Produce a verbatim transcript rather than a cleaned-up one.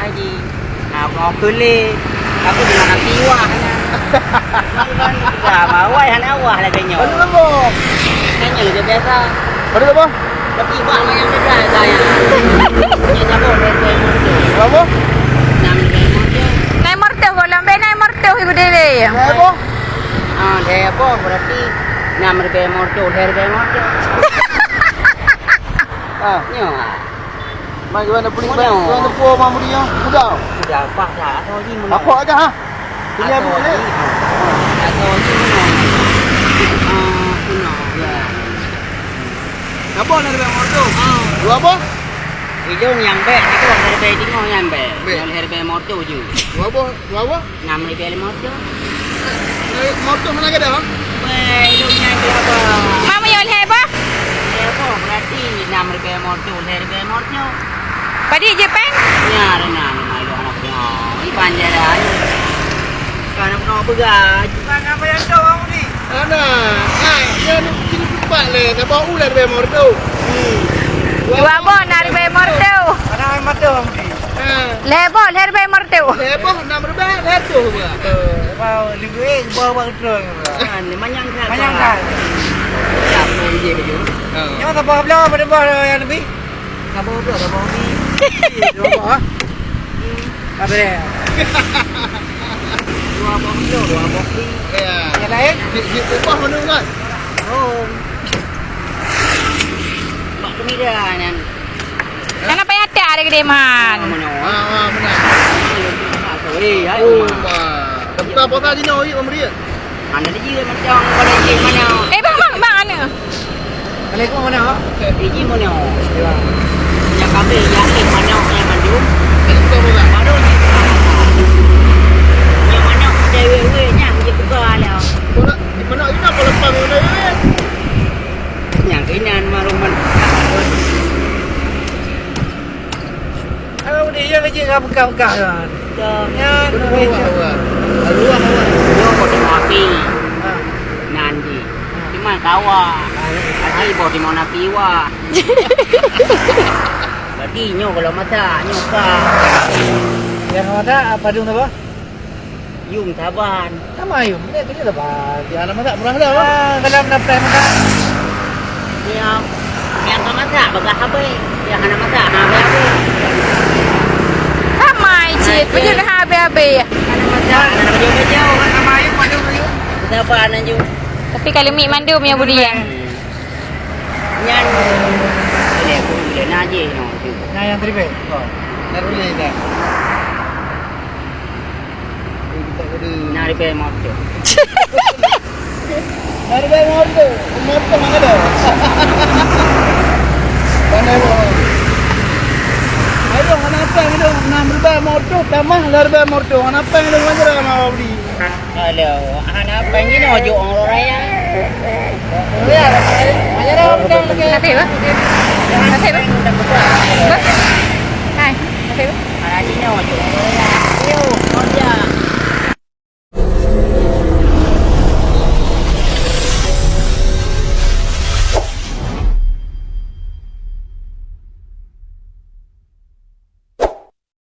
Haji. Ha, kau kele. Aku dengan hati wah. Ya, bawai hana wah lagèe nyoe. Pada apa? Nanya lagèe biasa. Pada apa? Tapi bak yang beda saya. Ini siapa? Berapa? Enam ribu. Naik mertuh, kalau ambil naik mertuh, ibu diri. Berapa? Ah, dia apa? Berarti enam ribu mertuh, lhèe ribu mertuh. Ah. Nyoe. Mai gimana pulih? Mana? Gimana po mamuri ya? Udah. Udah pas dah. Atau lagi mana? Apa aja ha? Ini aku boleh. Atau lagi mana? Ah, mana? Ya. Apa nak lebih motor? Dua apa? Hidung yang bek, itu harga tinggal yang bek. Bek. Yang harga motor je. Dua apa? Dua apa? Enam ribu lima ratus. Eh, motor mana ada? Weh, hidung yang berapa? Mak muyuh lhèe boh? Lhèe boh, berarti enam ribu lima ratus, lhèe ribu lima ratus. Padi je peng? Ya, ada enam, lima, lima, enam, lima. Ini panjang dah. Kan apa nak pegang? Bukan apa yang tahu ni? Ana, hai, nyan kini tupat lé, saboh u lhèe ribu mertu. Hmm. Dua boh enam ribu mertu. Ana mata. Ha. Lhèe boh lhèe ribu mertu. Lhèe boh enam ribu mertu. Eh, mau lebih bawa betul. Kan, manyang kan. Manyang kan. Ya, pun je baju. Ha. Nyoe saboh belah pada boh yang lebih. Sabar tu, sabar ni. Dua boh, ah. Apa dia? Dua boh tu, dua boh ni. Ya. Yang lain? Di, di upah mana kan? Oh. Mak kemira nyan. Mana payah tak ada gede man? Ah, mana? Ah, ah, mana? Eh, ayo. Oh, ma. Buka apa tadi nak oi pemberian? Mana dia macam pada cik mana? Eh, bang, bang, bang, mana? Assalamualaikum, mana? Iji mana? Ya. Yang kami yakin mana yang mandum. Baru ni. Yang mana ada wéh-wéh nyang je buka lah. Mana, di mana kita kalau pang mana wéh? Yang kinan marung man. Aduh, dia yang kecil ka pekah-pekah kan. Dah. Ya, betul. Luah, luah. Luah, luah. Luah, kau tengok api. Ha. Nanti. Ha. Cuma kawa. Ha. Api boh di mana piwa. Berarti nyoe kalau masak, nyoe ka. Yang masak apa dong apa? Yum saban. Sama yum, ini tu saban. Ya, nama tak murah lah. Ah, kalau nak prank masak. Yang, yang tak masak, bagah habis. Yang hana masak, hana habis-habis. Ramai cit, betul dah habis-habis. Hana masak, hana baju-baju, hana main, mana yum. Saban aja. Tapi kalau mik mandum ya, Budi, ya? Nyan, boleh, boleh, nak je, no. Nah, yang teribet. Oh, nak boleh dah. Nak repair motor. Nak repair motor. Motor mana ada? Pandai boh. Ayo, kenapa gitu? Nak repair motor, tamah lah repair motor. Kenapa gitu? Macam mana mau beli? Aduh, kenapa ini nak ojok orang raya? Ya, ayo dah, ayo dah. Tapi apa? Tapi apa? Hai, tapi apa?